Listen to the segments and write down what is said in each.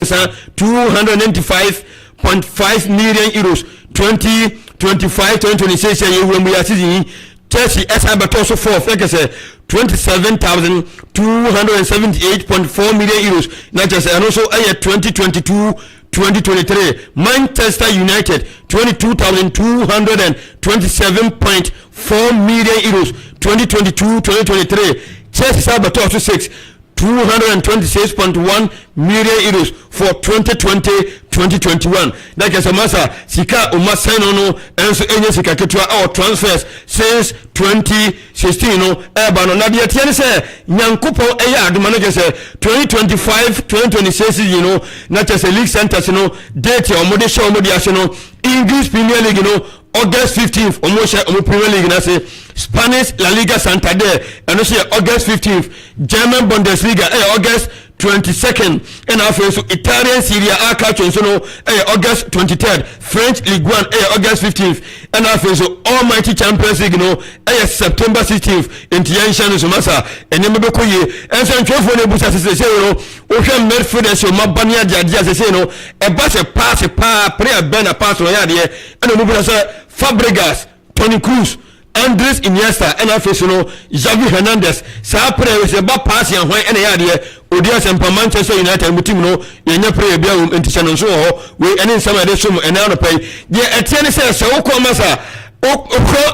€295.5 million. 2025 2026 yɛ yɛwura mu yɛ season yi, Chelsea ɛsan bɛtɔ so fourth, ɛkɛ sɛ €27,278.4 million, na kyerɛ sɛ ɛno nso ɛyɛ 2022 2023. Manchester United, €22,227.4 million, 2022 2023. Chelsea san bɛtɔ so six, €226.1 million for 2020 2021. Na kyerɛ sɛ masa sika a ɔma sɛn no nso ɛnyɛ sika ketewa ɛwɔ transfers since 2016 no ɛɛba no. Na deɛ teɛ ne sɛ Nyankopɔn ɛyɛ adoma no, kyerɛ sɛ 2025 2026 season no, na kyerɛ sɛ league centers no date a wɔde hyɛ wɔn de ase no, English Premier League no, August 15th wɔn hyɛ wɔn Premier League n'ase. Spanish La Liga, Santander, ɛno nso yɛ August 15th. German Bundesliga ɛyɛ August 22nd, ɛna afei nso Italian Serie A Calcio nso no ɛyɛ August 23rd. French Ligue 1 ɛyɛ August 15th, ɛna afei nso Almighty Champions League no ɛyɛ September 16th. Nti yɛn nhyɛ no so, masa nneɛma bɛkɔ yie. Ɛnso ntwerɛfoɔ no ebusa sese no, wohwɛ midfielders o, ma ba ne adeade a sese no ɛba sɛ paase paa, player bɛn na paase no ɔyɛ adeɛ? Ɛna ɔmo bisa sɛ Fabregas, Toni Kroos, Andres Iniesta, ɛna afei so no Xavi Hernandez. Saa player sɛ ba paase ahwan ɛna ɛyɛ adeɛ odi asɛmpa Manchester United mu team no yɛnyɛ player bi a wɔm. Nti hyɛ no nso wɔ hɔ. Wei ɛne nsɛm a yɛde som ɛnɛ anɔpa yi. Deɛ ɛteɛ ne sɛ wokɔ ma sa wokɔ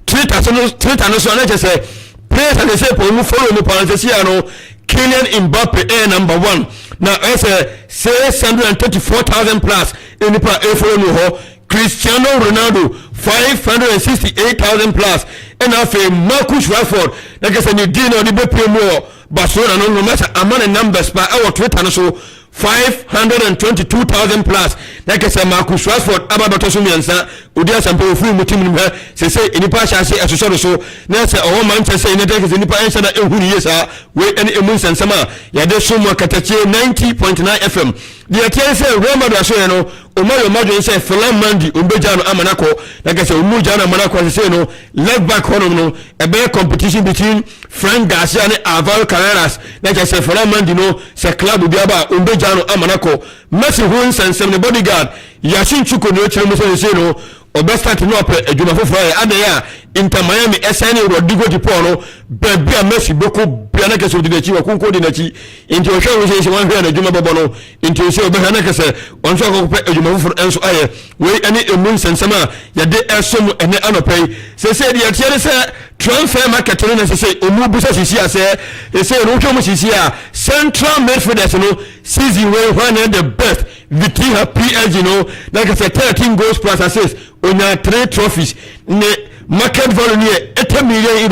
Twitter so no, Twitter no so, ɛna kyɛ sɛ players a sɛ pɔ mu follow mu paa sɛ sia no, Kylian Mbappe ɛyɛ number one, na ɛyɛ sɛ 634,000 plus nipa ɛfollow no hɔ. Cristiano Ronaldo, 568,000 plus, ɛna afei Marcus Rashford, na kɛ sɛ ne din na ɔde bɛpie mu wɔ Barcelona no, mɛsɛ ama ne numbers pa ɛwɔ Twitter no so, 522,000 plus. Na kɛ sɛ Marcus Rashford aba bɛtɔ so mmiɛnsa. Odi asɛmpa ofiri mu team no mu hɛ sese nipa ahyɛ ase ɛsosɔ no so, na sɛ ɔwɔ Manchester United, kɛ sɛ nipa ɛnhyɛ da ehu ne yie saa. Wei ɛne emu nsɛnsɛm a yɛde so mu Akatakyie 90.9 FM. Deɛ ɛteɛ sɛ Real Madrid aso yɛ no, ɔmo ayɛ ɔmo adwene sɛ Ferland Mendy, ɔmo bɛgya no ama n'akɔ, na kɛ sɛ ɔmo gya no ama n'akɔ sese no, left back hɔnom no ɛbɛyɛ competition between Fran Garcia ne Alvaro Carreras. Na kyɛ sɛ Ferland Mendy no, sɛ club bi aba a, ɔmo bɛgya no ama n'akɔ. Messi ho nsɛnsɛm, ne bodyguard Yasin Chuko ne okyerɛ mu sɛ sese no ɔbɛ start no ɔpɛ adwuma foforɔ yɛ adan a Inter Miami ɛsɛn ne Rodrigo de Paul no. Baabi a Messi bɛkɔ bia na kɛsɛ odi n'akyi, wakonko di n'akyi. Nti ɔhwɛ wo sɛ wɔn hwɛ n'adwuma bɛbɔ no, nti sɛ ɔbɛhwɛ na kɛsɛ ɔno nso akɔkɔpɛ adwuma foforɔ nso ayɛ. Wei ɛne emu nsɛnsɛm a yɛde ɛsom ɛne anɔpɛ yi. Sɛ deɛ ɛteɛ ne sɛ transfer market no na sɛ ɔmu busa sisi a sɛ ɛsɛ no, wohwɛ mu sisi a central midfielders no, season wei hwan na the best? Vitinha, PSG no, na kɛsɛ 13 goals plus assists, onya three trophies, ne market value no yɛ €80 million.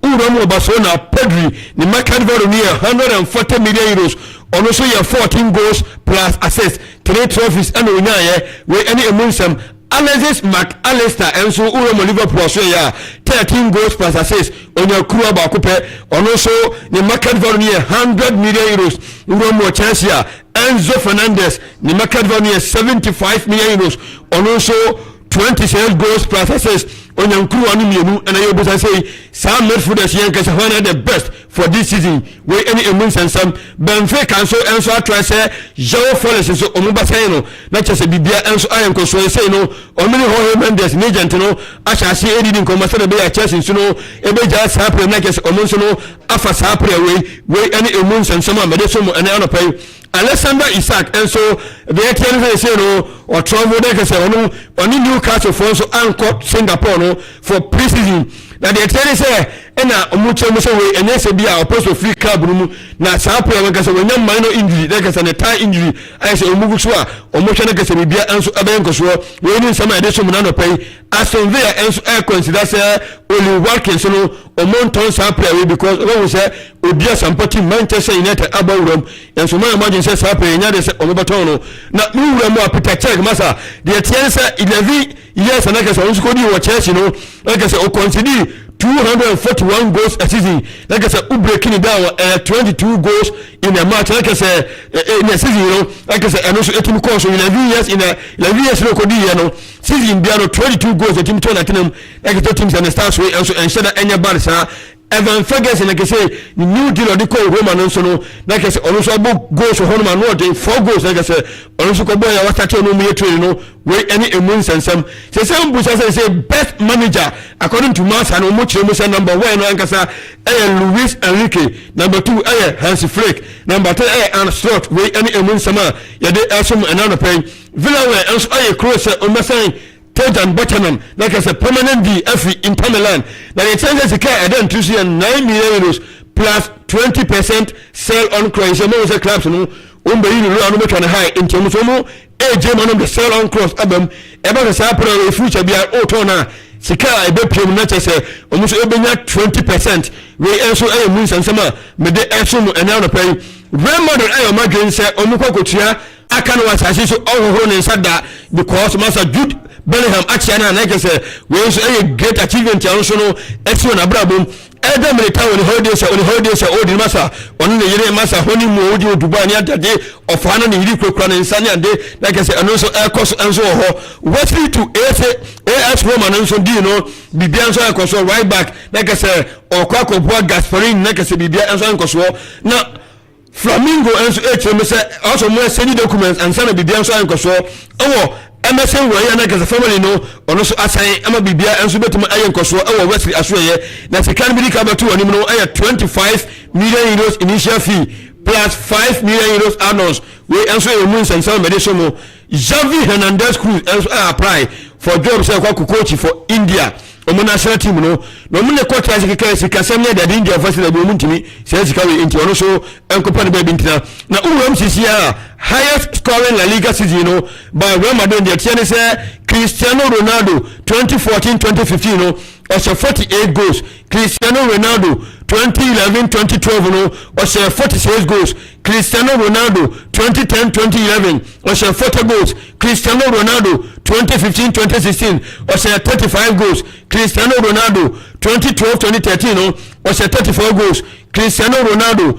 Wura mu wɔ Barcelona, Pedri ne market value no yɛ €140 million. Ɔno nso yɛ 14 goals plus assists, three trophies ɛna onyaayɛ. Wei ɛne emu nsɛm. Alexis Mac Allister nso, wura mu Liverpool so yɛ a 13 goals plus assists, onya kuruwa baako pɛ. Ɔno nso ne market value no yɛ €100 million. Wura mu wɔ Chelsea a, Enzo Fernandez ne market value no yɛ €75 million. Ɔno nso 26 goals plus assists, onya nkuruwa no mmienu. Ɛna yɛ obusa sɛ saa midfielders yɛn kɛsɛ hɔn na the best for this season. Wei ɛne emu nsɛnsɛm. Benfica nso atoa sɛ Joao Felix nso ɔmo ba sɛn no, na kyerɛ sɛ bibia nso ayɛ nkɔsoɔ sɛn no. Ɔmo ne Jorge Mendes ne agent no ahyɛ ase edidi nkɔmɔ sɛ ɛbɛyɛ Chelsea nso no ebɛgya saa player, na kyerɛ sɛ ɔmo nso no afa saa player wei. Wei ɛne emu nsɛnsɛm a mɛde so mu ɛne anɔpa yi. Alexander Isak nso deɛ ɛteɛ no sɛ ɛsɛ no ɔtrɔfo dɛ kɛsɛ ɔno ɔne Newcastle foɔ nso ankɔ Singapore no for pre-season. Na deɛ ɛteɛ ne sɛ ɛna ɔmo kyerɛ mu sɛ wei ɛnyɛ sɛ bi a ɔpɛ sɛ ofiri club no mu, na saa player wɔn kɛsɛ wɔnya minor injury dɛ kɛsɛ ne thigh injury ayɛ sɛ ɔmo gu so a ɔmo hwɛ no kɛsɛ biribia nso ɛbɛyɛ nkɔsoɔ. Wei ne nsɛm a yɛde so mu n'anɔpɛ yi. Aston Villa nso ɛyɛ consider sɛ Oli Watkins no, ɔmo ntɔn saa player wei because ɔbɛhu sɛ obi asampa team Manchester United abɔ wuram nso ɔmo ayɛ mo adwene sɛ saa player nya de sɛ ɔmo bɛtɔn no. Na ne wura mu a, Peter Cech masa, deɛ teɛ ne sɛ 11 years na kɛsɛ ɔno nso kɔdi wɔ Chelsea no, na kɛsɛ ɔconcede 241 goals a season, na kɛsɛ wo breaking it down, 22 goals in a match, na kɛsɛ in a season no, na kɛsɛ ɛno nso ɛtumi kɔɔ so 11 years, in a 11 years no kɔdi yɛ no, season bia no 22 goals ɛtumi tɔ n'atenam, na kɛsɛ team sɛ ne stars wei nso ɛnhyɛ da ɛnyɛ bad saa. Evan Ferguson na kɛsɛ ne new deal ɔde kɔɔ Roma no nso no, na kɛsɛ ɔno nso abɔ goals wɔ hɔnom a no ɔden, four goals, na kɛsɛ ɔno nso kɔbɔ yɛ wasate ɔno mu yɛ training no. Wei ɛne emu nsɛnsɛm sɛ mbusa sɛ best manager according to Marca no, ɔmo kyerɛ mu sɛ number one no ankasa ɛyɛ Luis Enrique, number two ɛyɛ Hansi Flick, number three ɛyɛ Arne Slot. Wei ɛne emu nsɛm a yɛde ɛsom ɛna nɔpɛ yi. Villarreal nso ayɛ kuro sɛ ɔmbɛsɛn Tajon Buchanan na kɛ sɛ permanent deal afiri Inter Milan, na deɛ kyɛn sɛ sika a ɛda ntiri so yɛ €9 million plus 20% sell on clause. Sɛ mo sɛ clubs no wɔn bɛyi ne lura no bɛtwa ne high, nti wɔn nso wɔn egye ma no de sell on clause aba mu. Ɛbɛ sɛ saa pɛrɛ future bi a ɔretɔn na sika a ɛbɛpie mu na kyɛ sɛ wɔn nso ɛbɛnya 20%. Wei nso ɛyɛ mu nsɛnsɛm a mede ɛso mu ɛnɛ anɔpɛ yi. Real Madrid ɛyɛ ɔmo adwene sɛ ɔmo kɔ akɔtua aka no wɔ asase so, ɔhohoro ne nsa da because masa Jude Bellingham akyea no a, na kyɛ sɛ wei nso ɛyɛ great achievement a nso no ɛsi wɔ n'abrabɔ mu. Ɛda Militao ne holiday sɛ ɔne holiday sɛ ɔdi masa ɔne ne yere masa hɔ ne mu ɔdi wɔ Dubai ne adade ɔfaa no ne yere kurakura ne nsa ne ade, na kyɛ sɛ ɛno nso ɛkɔ so nso wɔ hɔ. Wesley to AS Roma no nso dii no biribia nso ɛkɔ so. Right back na kyɛ sɛ ɔkɔ akɔboa Gasperini, na kyɛ sɛ biribia nso ɛnkɔ soɔ. Na Flamengo nso ɛkyerɛ mu sɛ ɔsɔ mo ɛsɛnyi documents ansa na biribia nso ayɛ nkɔsoɔ ɛwɔ Emerson Royal, na kɛsɛ family no ɔno nso asan ama biribia nso bɛtumi ayɛ nkɔsoɔ ɛwɔ Wesley asoɛyɛ. Na sika no bi di ka bɛto wɔn anim no ɛyɛ €25 million initial fee plus €5 million add-ons. Wei nso yɛ mu nsɛnsɛm mɛde so mo. Xavi Hernandez Cruz nso ɛ apply for job sɛ ɛkɔ akɔ coach for India ɔmo national team no, na ɔmo ne kɔtɛ ase keka sikasɛm ne ɛdade India fɔ sɛ ɔmo ntumi sɛ sika wei, nti ɔno so nkɔpɛ no baabi ntina. Na owuram sisi a highest scoring La Liga season no by Real Madrid, deɛ teɛ ne sɛ Cristiano Ronaldo 2014-2015 no ɔhyɛ 48 goals, Cristiano Ronaldo 2011-2012 no ɔhyɛ 46 goals, Cristiano Ronaldo 2010-2011 ɔhyɛ 40 goals, Cristiano Ronaldo 2015-2016 ɔhyɛ 35 goals, Cristiano Ronaldo 2012-2013 no ɔhyɛ 34 goals, Cristiano Ronaldo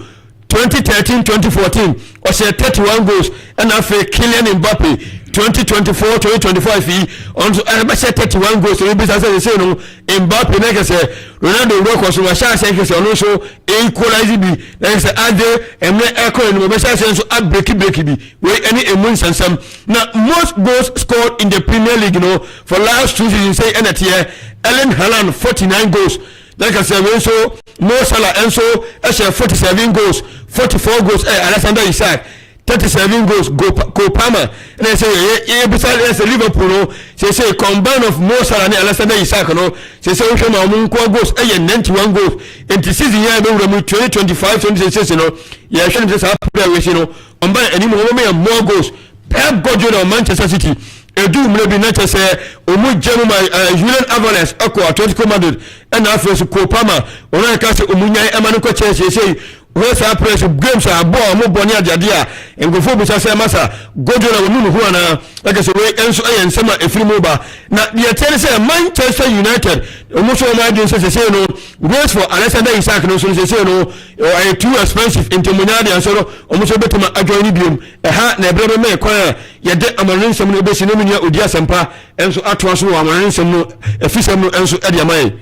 2013-2014 ɔhyɛ 31 goals, ɛna afei Kylian Mbappe 2024-2025 yi ɔno nso ɛbɛhyɛ 31 goals. Ɛbi bisa sɛ sɛ no Mbappe na kɛsɛ Ronaldo wura kɔ so wahyɛ aseɛ kɛsɛ ɔno nso equalize bi, na kɛsɛ ade mmerɛ ɛkɔ anim ɔbɛhyɛ aseɛ nso abreak break bi. Wei ɛne emu nsɛnsɛm. Na most goals scored in the Premier League no for last two seasons sɛ ɛna teɛ Erling Haaland 49 goals, na kɛsɛ wei nso Mo Salah nso ɛhyɛ 47 goals, 44 goals ɛyɛ Alexander Isak, 37 goals Cole Palmer. Ɛna sɛ yɛ yɛ bisa ɛsɛ Liverpool no sɛ combine of Mo Salah ne Alexander Isak no sɛ wohwɛ ma ɔmo nkoa goals ɛyɛ 91 goals. Nti season yɛn a bɛwura mu 2025-2026 no, yɛhwɛ no sɛ saa player wei si no combine anim wɔn bɛyɛ more goals. Pep Guardiola Manchester City edu mmerɛ bi na kyɛ sɛ ɔmu gye mu ma Julian Alvarez ɛkɔ Atletico Madrid, ɛna afei so Cole Palmer ɔno ayɛ ka sɛ ɔmu nyan ɛma no kɔ Chelsea. Sɛ wɔn saa press games a abɔ a wɔn bɔ ne adeade a nkurɔfoɔ bisa sɛ masa Guardiola wɔn mu ho anaa, ɛkɛ sɛ wei nso ɛyɛ nsɛm a efiri mu ba. Na deɛ kyerɛ sɛ Manchester United wɔn nso wɔn adwene sɛ sɛsɛ no race for Alexander Isak no nso no sɛsɛ no ɛyɛ too expensive, nti mo nya adeɛ nso no wɔn nso bɛtuma adwene ne biom. Ɛha na ɛbrɛ bɛmɛ kwan a yɛde amanone nsɛm no ebesi na mu nua odi asɛmpa nso atoa so wɔ amanone nsɛm no efisɛm no nso ɛde ama yɛn.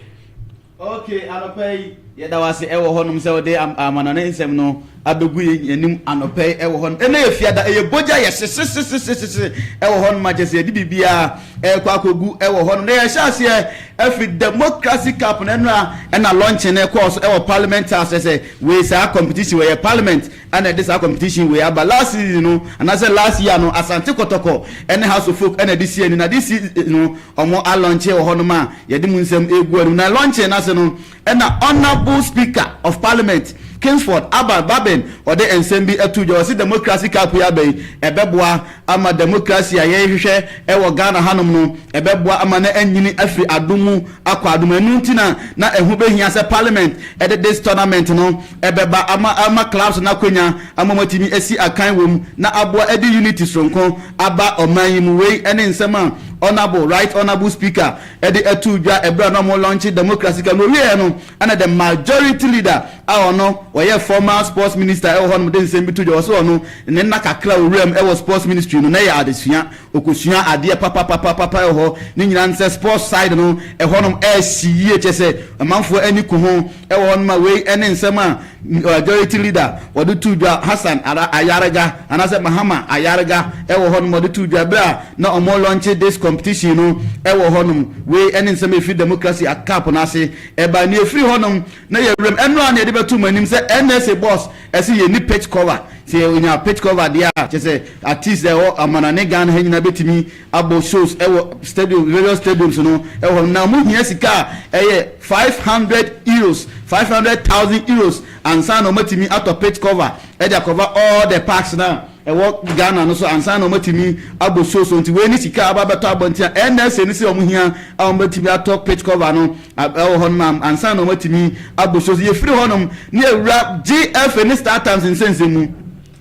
Okay, anɔpɛ yi yɛda wase ɛwɔ hɔnom sɛ wɔde amanɔne nsɛm no abɛgu yɛn anim anɔpɛ yi ɛwɔ hɔnom. Ɛnɛ yɛ fiada, ɛyɛ bogya yɛ hyehyehyehyehyehye ɛwɔ hɔnom akyɛ sɛ yɛde biribiara ɛkɔ akɔgu ɛwɔ hɔnom. Na yɛhyɛ aseɛ ɛfiri Democracy Cup no ɛno a ɛna launching no ɛkɔɔ so ɛwɔ Parliament House sɛ wei saa competition wɔyɛ Parliament ɛna ɛde saa competition wei aba. Last season no anaasɛ last year no, Asante Kɔtɔkɔ ɛne Hearts of Oak ɛna ɛde si ani, na this season no ɔmo alaunch wɔ hɔnom a yɛde mu nsɛm egu anim. Na launching n'ase no ɛna Honourable Speaker of Parliament Kingsford Alban Bagbin ɔde nsɛm bi ato dwa. Ɔsi Democracy Cup yi aba yi ɛbɛboa ama democracy a yɛrehwehwɛ ɛwɔ Ghana hanom no, ɛbɛboa ama na anyini afiri adom mu akɔ adom. Ɛnu nti na ɛho bɛhia sɛ Parliament ɛde this tournament no ɛbɛba ama clubs no akɔnya ama wɔatumi asi akan wɔ mu na aboa ɛde unity soronko aba ɔman yi mu. Wei ɛne nsɛm a Honourable, Right Honourable Speaker ɛde ɛto dwa ɛberɛ a na ɔmo launch Democracy Cup no. Owieɛ no ɛna the Majority Leader a ɔno ɔyɛ former sports minister ɛwɔ hɔnom de nsɛm bi to dwa. Ɔsɛ ɔno ne nna kakra owuram ɛwɔ sports ministry no na yɛ adesua, okosua adeɛ papapapapa ɛwɔ hɔ. Ne nyinaa nsɛ sports side no ɛhɔnom ɛɛsi yie, kyɛ sɛ amanfoɔ ani ko ho ɛwɔ hɔnom. A wei ɛne nsɛm a majority leader wɔde tu dwa, Hassan Ayarega anaasɛ Mahama Ayarega, ɛwɔ hɔnom wɔde tu dwa bere a na ɔmo launch this competition no ɛwɔ hɔnom. Wei ɛne nsɛm a efiri Democracy Cup n'ase ɛba. Ne efiri hɔnom na yɛ wuram ɛno a na yɛde bɛto mu anim sɛ NSA boss ɛsi yɛ ni pitch cover. Sɛ onya pitch cover deɛ a, kyerɛ sɛ artist ɛwɔ amanane Ghana ha nyinaa bɛtumi abɔ shows ɛwɔ stadium, various stadiums no ɛwɔ. Na mo hia sika a ɛyɛ €500, €500,000 ansa na wɔmatumi atɔ pitch cover ɛde akɔva all the parks na ɛwɔ Ghana no so ansa na wɔmatumi abɔ shows. Nti wei ne sika aba bɛtɔ abɔnten a NSA ne sɛ wɔn hia a wɔbɛtumi atɔ pitch cover no ɛwɔ hɔnom ansa na wɔmatumi abɔ shows. Yɛfiri hɔnom ne ewura GFA ne StarTimes nsɛnsɛm mu.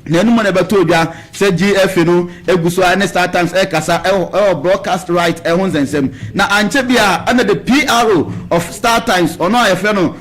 Na enum na ɛbɛtɔ odwa sɛ GFA no egu so a ne StarTimes ɛkasa ɛwɔ broadcast right ɛho nsɛnsɛm. Na ankyɛ bi a ɛna the PRO of StarTimes, ɔno a yɛfrɛ no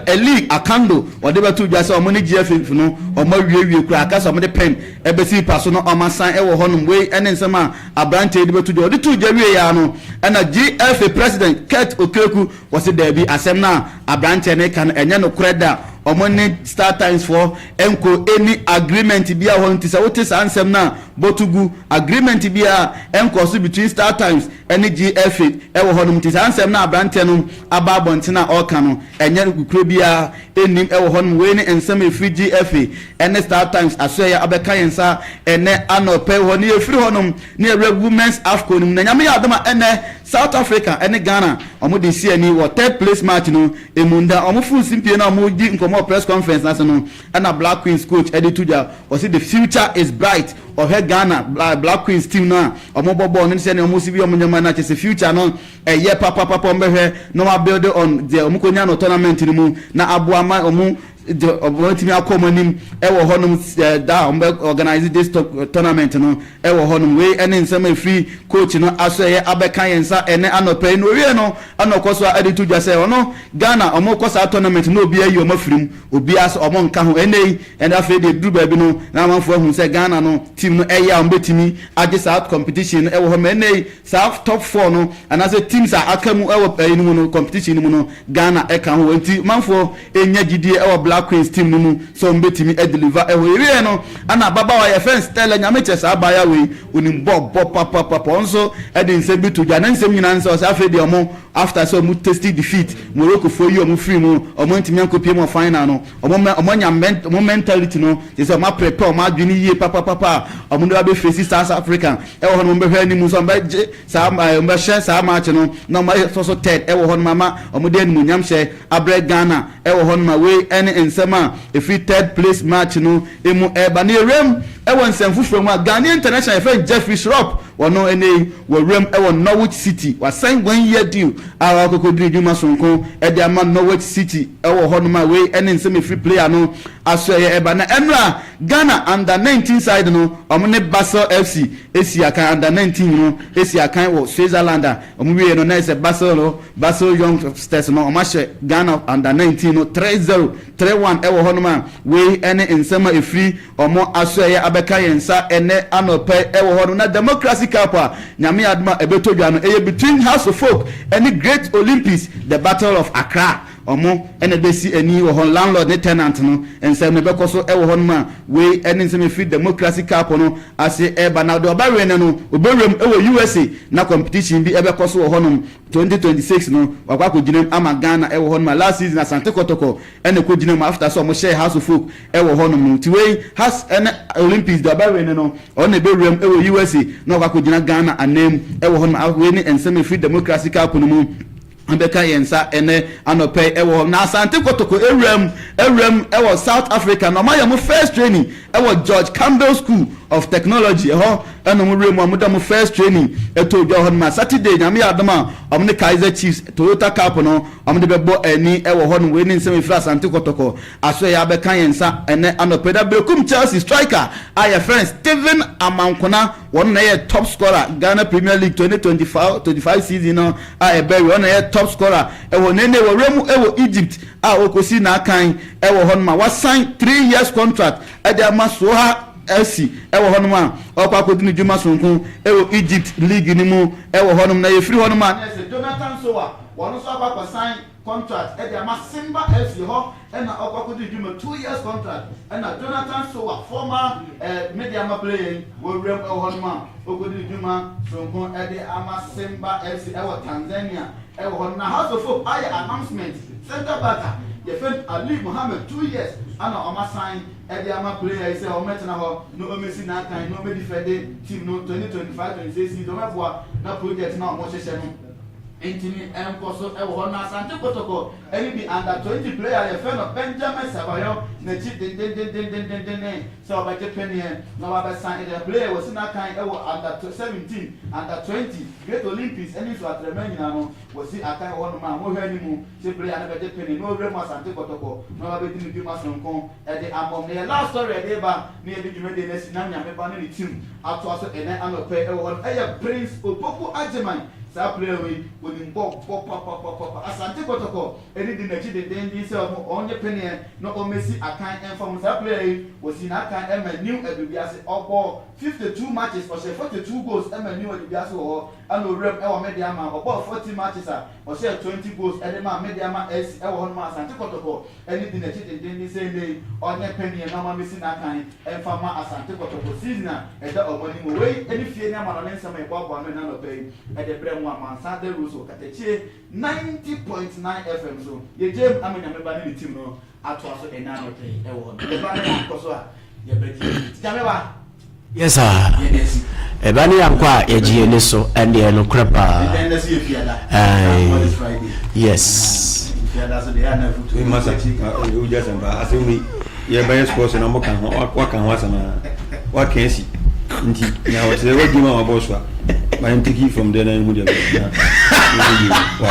Eli Akando, ɔde bɛto dwa sɛ ɔmo ne GFA no ɔmo awiewie kura akasa, ɔmo de pen ɛbɛsi pa so no ɔmo asan ɛwɔ hɔnom. Wei ɛne nsɛm a aberanteɛ de bɛto dwa. Ɔde to dwa wie ya no, ɛna GFA president Kurt Okraku wɔsi dɛɛbi, asɛm na aberanteɛ ne ka no ɛnyɛ no korɛ da. Ɔmo ne StarTimes foɔ ɛnko any agreement bi a hɔ. Nti sɛ wote saa nsɛm na bɔtugu, agreement bi a ɛnkɔ so between StarTimes ɛne GFA ɛwɔ hɔnom. Nti saa nsɛm na aberanteɛ no aba abɔnten a ɔreka no, ɛnyɛ kuro biara ɛnim ɛwɔ hɔnom. Wei ne nsɛm efiri GFA ɛne StarTimes asoɛyɛ abɛka yɛn nsa ɛnɛ anɔpɛ hɔ. Ne yɛfiri hɔnom ne yɛwura Women's AFCON no mu. Na Nyame yɛ adom a, ɛnɛ South Africa ɛne Ghana ɔmo de si ani wɔ third place match no emu. Nda ɔmo furu simpie na ɔmo di nkɔmɔ press conference n'ase no, ɛna Black Queens coach ɛde to dwa, ɔsi the future is bright. Ɔhwɛ Ghana Black Queens team no a ɔmo bɔ bɔɔl no sɛ ɔmo si bi ɔmo nyɛma no akyɛ sɛ future no ɛyɛ papapapa. Ɔmo bɛhwɛ na ɔmo abuild on deɛ ɔmo kɔ nya no tournament no mu na aboa ma ɔmo de ɔmo tumi akɔ ɔmo anim ɛwɔ hɔnom da a ɔmo bɛ organize this tournament no ɛwɔ hɔnom. Wei ɛne nsɛm efiri coach no aso ɛyɛ abɛka yɛn nsa ɛnɛ anɔpɛ yi. Na owie no, ɛna ɔkɔ so a ɛde to dwa sɛ ɔno Ghana ɔmo kɔ saa tournament na obi ayi ɔmo afiri mu, obi aso ɔmo nka ho. Ɛnɛ yi ɛnɛ afei de duru baabi no na amanfoɔ ahu sɛ Ghana no team no ɛyɛ a ɔmo bɛtumi agye saa competition no ɛwɔ hɔ. Ma ɛnɛ yi saa top four no anaasɛ teams a aka mu ɛwɔ ɛyi no mu no, competition no mu no, Ghana ɛka ho. Nti manfoɔ enya gyidie ɛwɔ Black Queens team no mu sɛ ɔmo bɛtumi ɛdeliver ɛwɔ. Ewie no, ɛna ababaawa yɛfrɛ Stella Nyame kyɛ, saa abaayewa wei onim bɔ bɔ papapapa. Ɔno nso ɛde nsɛm bi to dwa. Ne nsɛm nyinaa nsɛ ɔsɛ afei deɛ ɔmo after sɛ ɔmo tasty defeat, Morocco fo yi ɔmo firi mu, ɔmo ntumi ankɔpie mu final no, ɔmo anya ɔmo mentality no te sɛ ɔmo aprepare ɔmo adwene yie papapapa a ɔmo de abɛ face South Africa ɛwɔ hɔ no. Ɔmo bɛhwɛ anim nso ɔmo bɛgye saa ɔmo bɛhyɛ saa match no na ɔmo ayɛ so third ɛwɔ hɔ no ama ɔmo de animuonyam hyɛ abrɛ Ghana ɛwɔ hɔ no. Ma wei ɛne nsɛm a efiri third place match no emu ɛba. Ne ewuram ɛwɔ nsɛm foforɔ mu a, Ghanaian international yɛfrɛ Jeffrey Schlupp, wɔno ɛnɛ yi wɔwuram ɛwɔ Norwich City. Wasan one year deal a wakɔkɔ diri dwuma sonko ɛde ama Norwich City ɛwɔ hɔnom. A wei ɛne nsɛm efiri player no aso ɛyɛ ɛba. Na ɛnura Ghana under 19 side no, ɔmo ne Basel FC esi akan, under 19 no esi akan wɔ Switzerland. A ɔmo wie no na ɛsɛ Basel no, Basel Youngsters no, ɔmo ahyɛ Ghana under 19 no 3-0, 3-1 ɛwɔ hɔnom. A wei ɛne nsɛm a efiri ɔmo aso ɛyɛ abɛka yɛn nsa ɛnɛ anɔpɛ ɛwɔ hɔnom. Na Democracy Cup a Nyame adoma ɛbɛtɔ dwa no, ɛyɛ between Hearts of Oak ɛne Great Olympics, the Battle of Accra. Ɔmo ɛna bɛsi ani wɔ hɔ, landlord ne tenant no nsɛm no bɛkɔ so ɛwɔ hɔ nom. A wei ɛne nsɛm efiri Democracy Cup no ase ɛba. Na deɛ ɔbɛwɛ no obɛwuram ɛwɔ USA na competition bi ɛbɛkɔ so wɔ hɔnom 2026 no, wakɔ akɔgyina mu ama Ghana ɛwɔ hɔnom. A last season Asante Kɔtɔkɔ ɛna ɛkɔgyina mu after sɛ ɔmo hyɛ Hearts of Oak ɛwɔ hɔnom no. Ti wei Hearts ɛne Olympics, deɛ ɔbɛwɛ no ɔno ɛbɛwuram ɛwɔ USA na wakɔ akɔgyina Ghana anan ɛwɔ hɔnom. Wei ne nsɛm efiri Democracy Cup no mu abɛka yɛn nsa ɛnɛ anɔpɛ ɛwɔ hɔ. Na Asante Kotoko ewuram ɛwɔ South Africa na ɔmo ayɛ mo first training ɛwɔ George Campbell School. Ɔmo of Technology ɛhɔ ɛna wɔn wura mu a wɔde wɔn first training ɛtɔ dwa hɔ nom a Saturday Nyame yɛ adom a wɔn ne Kaizer Chiefs Toyota Cup no wɔn de bɛbɔ ani ɛwɔ hɔ nom. Wei ne nsɛm efiri Asante Kɔtɔkɔ aso ɛyɛ abɛka yɛn nsa ɛnɛ anɔpɛ da. Berekum Chelsea striker a yɛfrɛ no Steven Amankona, wɔn na ɛyɛ top scorer Ghana Premier League 2024-25 season no a ɛbɛ wi. Wɔn na ɛyɛ top scorer ɛwɔ nene wɔwura mu ɛwɔ Egypt a wɔkɔsi n'akan ɛwɔ hɔ nom a wasan 3 years contract ɛde ama Soha FC ɛwɔ hɔnom a ɔkɔ akɔdi ne dwuma sonko ɛwɔ Egypt league no mu ɛwɔ hɔnom. Na yɛfiri hɔnom a, na ɛsɛ Jonathan Sowa, wɔn nso akɔ akɔsan contract ɛde ama Simba FC hɔ ɛna ɔkɔ akɔdi dwuma, 2 years contract ɛna Jonathan Sowa, former Medeama player yi, wɔwura mu ɛwɔ hɔnom a ɔkɔdi ne dwuma sonko ɛde ama Simba FC ɛwɔ Tanzania ɛwɔ hɔ. Na Hearts of Oak ayɛ announcement, centre back a yɛfɛ no Ali Mohammed, 2 years ana ɔma sign ɛde ama player yi sɛ ɔmɛtena hɔ na ɔmɛsi n'akan na ɔmɛdefend team no 2025-26 season. Ɔmɛboa na project na ɔmo hyehyɛ no ntumi nkɔ so ɛwɔ hɔ. Na Asante Kotoko ɛne bi under 20 player yɛfɛ no Benjamin Sabayo n'akyi dendendendendendenden sɛ ɔbɛgye pɛneɛ na wabɛsan ɛde player wɔ si n'akan ɛwɔ under 17, under 20, Great Olympics ɛne nso atrɛmɛ nyinaa no wɔsi akan wɔ hɔnom a wɔhwɛ anim sɛ player no bɛgye pɛneɛ na ɔwura mu Asante Kotoko na wabɛdi ne dwuma sononko ɛde amɔm. Na yɛ last story ɛde ba na yɛde dwumadie no asi na Nyame ba ne ne team atoa so ɛnɛ anɔpɛ ɛwɔ hɔ no ɛyɛ Prince Opoku Agyeman. Saa player wei onim bɔ bɔ papapapa. Asante Kɔtɔkɔ ɛne di n'akyi dendenden sɛ ɔmo ɔnyɛ pɛneɛ na ɔmɛsi akan ɛnfa mu. Saa player yi wɔsi n'akan ɛma New Adubiase, ɔbɔ 52 matches, ɔhyɛ 42 goals ɛma New Adubiase wɔ hɔ. Ɛna owuram ɛwɔ Medeama, ɔbɔɔ 40 matches a ɔhyɛ 20 goals ɛde ma Medeama SC ɛwɔ hɔ nom. Asante Kɔtɔkɔ ɛne di n'akyi dendenden sɛ ɛnɛ ɔnyɛ pɛneɛ na ɔma mɛsi n'akan ɛmfa ma Asante Kɔtɔkɔ season a ɛda ɔmo anim. Wei ɛne fie ne ama no ne nsɛm a ɛboaboa no ɛna nɔpɛ yi ɛde brɛ mu amansa de rules wɔ Katakyie 90.9 FM so. Yɛgye ama Nyame ba ne ne team no atoa so ɛna anɔpɛ yi ɛwɔ hɔ no. Yɛba ne yɛnkɔ so a yɛbɛgye Nyame ba. Yes sir. Ɛba ne yankɔ a yɛgye yɛn ni so ɛndeɛ nokorɛ paa. Ɛdɛn na si yɛ fiada? Aye. What is Friday? Yes. Fiada so deɛ ɛyɛ anafutu. Masa wogya sɛm paa. Asɛm yi yɛbɛyɛ sports na moka ho, waka ho asɛm a waka asi nti na wɔte sɛ wadi ma wabɔ so a ma yɛn take from there na yɛhu deɛ bɛyɛ na wa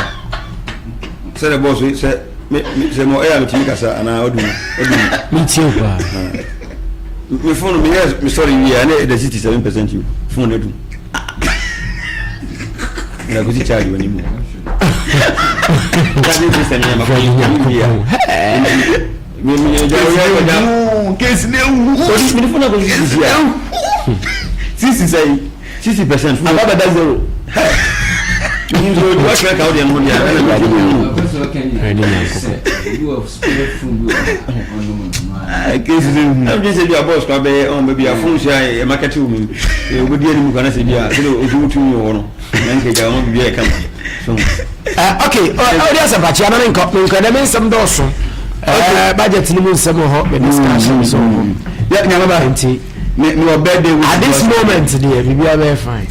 sɛdeɛ bɔɔ so sɛ me sɛ mo ɛyɛ a metumi kasa anaa ɔdu ɔdu. Metie wo paa. Me phone me yɛ me sɔre wie a na ɛda 67% yi phone adu na kosi charge wɔ ne mu charging system yɛ ma kɔ wie a me me gya wo yɛ gya. Case ne ewu. Odi me phone akɔ 60 a. 60 sɛyi? 60%. Aba bɛda zero. Nso wakra ka wo deɛ no ho deɛ ɛna me ti mu. Ɛne Nyankopɔn. Case ne ewu. Ɛna sɛ bi a boss kwa bɛyɛ ɔn baabi a phone so a yɛ market wo mu yɛ obɛdi anim kwa na sɛ bi a sɛ osi wotu wɔ hɔ no na nka gya ɔma biribi a ɛka so. Okay, ɔde asɛmpakye ama menkɔ menkɔ dɛ me nsɛm dɔɔso. Budget no mu nsɛm wɔ hɔ, me discussion so wɔ hɔ. Yɛ Nyame ba. Nti me me wɔ birthday wish. At this moment deɛ biribiara bɛyɛ fine.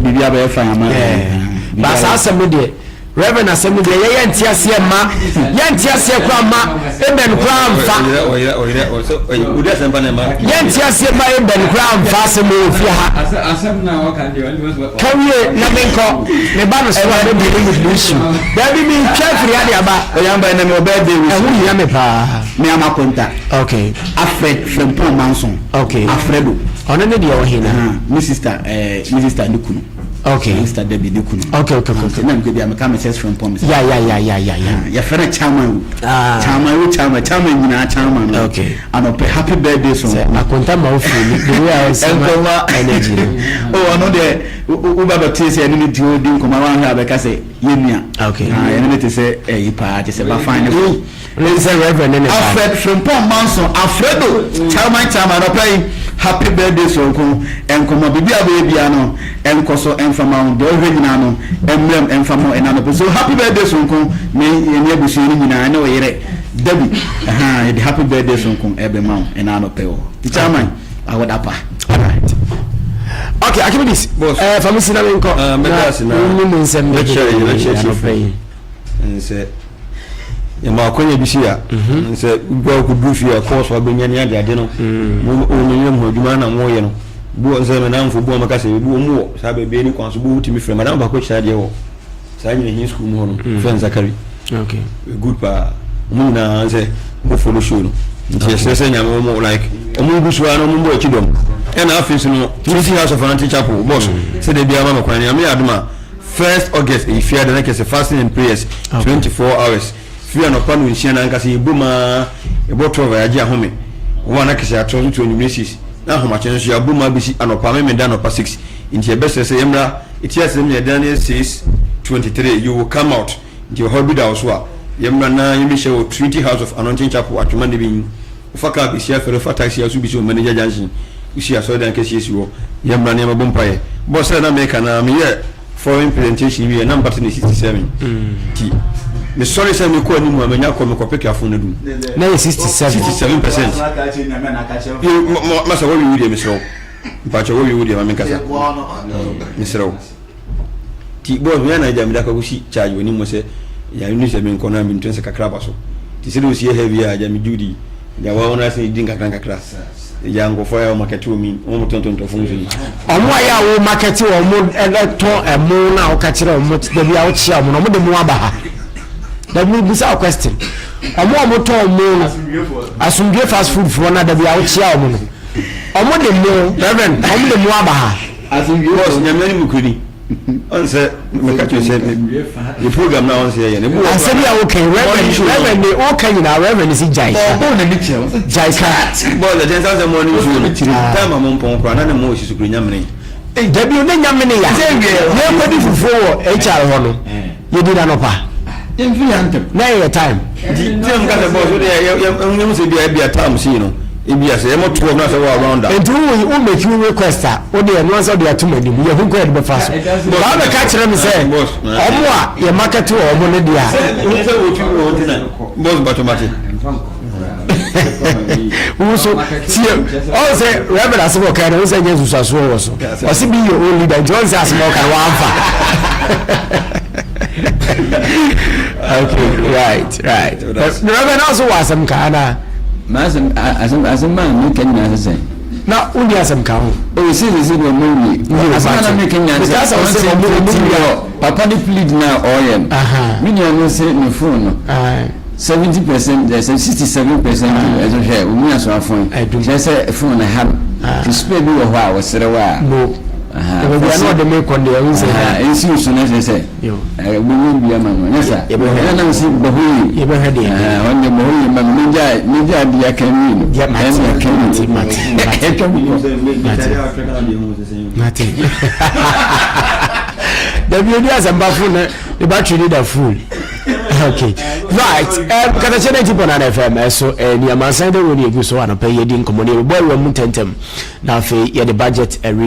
Biribiara bɛyɛ fine ama. Yeah. Ba saa asɛm no deɛ, Reverend asɛm no deɛ, yɛyɛ nte aseɛ ma yɛnte aseɛ koraa ma amen koraa mfa. Ɔyerɛ ɔyerɛ ɔsɛ ɔyɛ odi asɛmpa na ɛma. Yɛnte aseɛ ma amen koraa mfa asɛm wɔ fie ha. Asɛm na ɔka deɛ ɔne wɔsɛ. Kawie na menkɔ me ba no so a mɛdi ne with issue baabi mentwa afiri ade aba. Ɔyamba ɛnɛ me wɔ birthday wish. Ɛho hia me paa. Me ama konta. Okay. Alfred Frimpong Manson. Okay. Alfredo. Ɔno ne deɛ ɔhe na? Me sister me sister ne kunu. Okay. Me sister Debbie ne kunu. Okay. Na mekɔ bi a meka Mrs Frimpong. Ya. Yɛfrɛ no Chairman o. Ah. Chairman o, chairman, chairman nyinaa chairman no. Okay. Anɔpɛ happy birthday song. Sɛ akonta ma wo firi ni the way a ɔsi ma energy no. Oh, ɔno deɛ woba bɛte sɛ ɛne ne ti di nkɔmɔ a wanhwɛ a bɛka sɛ yɛ nua. Okay. Ah, ɛne ne te sɛ ɛyi paa te sɛ ba fine ne fo. Ne sɛ Reverend ne ne ba. Alfred Frimpong Manson, Alfredo, chairman, chairman, anɔpɛ yi happy birthday sonko. Nkɔmɔ biribi a bɛyɛ bia no ɛnkɔ so ɛmfa ma wo deɛ ɔhwɛ nyinaa no ɛmmerɛm ɛmfa ma wo ɛna anɔpɛ so happy birthday sonko. Ne yɛne abusua no nyinaa ɛne ɔyere Debbie ɛha yɛde happy birthday sonko ɛbɛma wo ɛna anɔpɛ wɔ hɔ chairman awoda pa. Alright. Okay, Archimedes. Boss. Famisi na menkɔ. Ah, mɛda ase na na mu nsɛm mɛkyerɛ yɛ, mɛkyerɛ anɔpɛ yi. Sɛ yɛma akwanya bi si a sɛ wobɛ wokɔduru fie a kɔɔso abɛnya ne adeade no wɔnyɛ mu adwuma na moyɛ no. Bi wɔ sɛ me namfo bi wɔ mɛka sɛ bi wɔ mu wɔ saa baabi ne kwan so bi wotumi frɛ madam baako kyerɛ adeɛ wɔ saa Nyinahin school mu hɔ no, fɛn Zakari. Good paa. Ɔmo nyinaa sɛ mo follow show no, nti yɛsrɛ sɛ Nyame ɔmo like ɔmo ngu so ara na ɔmo mbɔ akyi dɔm. Ɛna afei so no, Trinity House of Anointing Chapel boss sɛ de biara ma me kwan, Nyame yɛ adom a, 1st August ɛyɛ Fiada na kɛsɛ fasting and prayers, 24 hours, firi anɔpa no 9 na ankasa yɛbɔ maa yɛbɔ 12 a yɛagye ahome wɔn a na kɛsɛ ato so to anwummerɛ 6 na ahomakye nso yɛabɔ mu abɛsi anɔpa memeda anɔpa 6. Nti yɛbɛsrɛ sɛ yɛmmra ɛti asɛm ne yɛdan ne 6:23, you will come out. Nti ɔhɔ bi da wo so a, yɛmmra na yɛmmɛhyia wɔ Trinity House of Anointing Chapel, Atwoma ne bi. Wofa kaa bɛsi afɛre, wofa taxi a so bi si wɔ Manager Junction, wosi asɔredan kɛseɛ si hɔ. Yɛmmra na yɛmmɛbɔ mpaeɛ bɔ sɛ na meka na meyɛ foreign presentation wie na mbate ne 67, nti mesɔre sɛ mekɔ anim a manya kɔ mekɔ pick afo no dum. Na yɛ 67? 67%. Masa wɔwie wo deɛ, mesrɛ wo, mpakyɛ wɔwie wo deɛ ma menkasa, mesrɛ wo. Nti boss, meyɛ na agya mede akɔkɔsi charge wɔ anim sɛ yɛne sɛ menkɔ no a mentu sɛ kakra ba so, nti sɛde ɔsi yɛ heavy a agya megye di agya wa wɔn ase di nkakra nkakra agya nkɔfoɔ a wɔn market wɔ mi wɔn tontɔntɔfo nso ni. Ɔmo a yɛ a wo market wɔ ɔmo ɛtɔn ɛmo na ɔka kyerɛ ɔmo dabi a wokyia ɔmo na ɔmo de mo aba ha dabi bisa o question. Ɔmo a ɔmo tɔn mo no, Asomdwe Fast Food foɔ na dabi a wokyia ɔmo no, ɔmo de mo, Reverend, ɔmo de mo aba ha? Boss, Nyame anim kuri ɔn sɛ meka kyerɛ sɛ yɛ program na ɔn sɛ yɛyɛ no ebi wɔ Asɛm yi a woka yi, Reverend, Reverend de woka nyinaa, Reverend si gyae ka. Ɔbɔ n'ani kyerɛ. Gyae ka. Boss, ɛkyɛn sɛ asɛm morning show no time a mo mpɔn koraa na ne mo osi so kuro nyamene. Dabi o, ne nyamene ya yɛkɔdi fufuo wɔ HR hɔ no, yɛdi na nɔpa. Yɛmfiri ha ntɛm. Na yɛyɛ time. Nti tí a mo ka sɛ boss o de yɛ yɛ yɛ sɛ ebi a time si no ebi a sɛ yɛ mo 12 na sɛ wɔ around a. Nti wo make wo request a, wo de ɛno ansa wode ato m'anim, yɛhu kɔ yɛde bɛfa so baa bɛka kyerɛ me sɛ Boss. Ɔmo a yɛ market wɔ ɔmo no deɛ a sɛ sɛ wotwi wɔ ti na boss batɔmate. Wo so tie, ɔn sɛ Reverend asɛm a ɔka no wo sɛ nyɛ nsusuasoɔ wɔ so. Ɔse be your own leader, nti ɔn sɛ asɛm a ɔka no wamfa. Okay, right. Reverend also wɔ asɛm ka anaa? M'asɛm asɛm a meka nyinaa sɛ Na wonni asɛm ka ho? O sɛ deɛ ɔmo wie asɛm a na meka nyinaa Because sɛ sɛ ɔno sɛ ɔmo nti wie a- wɔ papa ne plead na ɔyɛ no, me nua no sɛ ne phone no 70% ɛsɛ 67% ɛsɛ hwɛ omi aso afɔn. Ɛdum. Kyerɛ sɛ phone no ha no ti spare bi wɔ hɔ a wɔsrɛ wɔ a. No, baabi a na ɔde me kɔ deɛ ɛho sɛ ɛnsi so na kyerɛ sɛ Yo. Wobɛnya bi ama no nyɛ sa. Yɛbɛhwɛ. Ɛna nam sɛ bɔ hɔ yie. Yɛbɛhwɛ deɛ ɛbɛyɛ. Ɔno deɛ bɔ hɔ yie ma me, megya adeɛ aka wie no. Deɛ mate, ɛne aka wie. mate, mate, mate. Ɛtwa mu kɔ. Mate. Dabi odi asɛmpa phone no the battery ni da full. Okay, right, Katakyɛ 90.9 FM ɛso ni amansan dɛ wɔ ne egu so anɔpɛ yɛdi nkɔmmɔ ne yɛbɛbɔ awura mu ntɛntɛm na afei yɛde budget ɛre.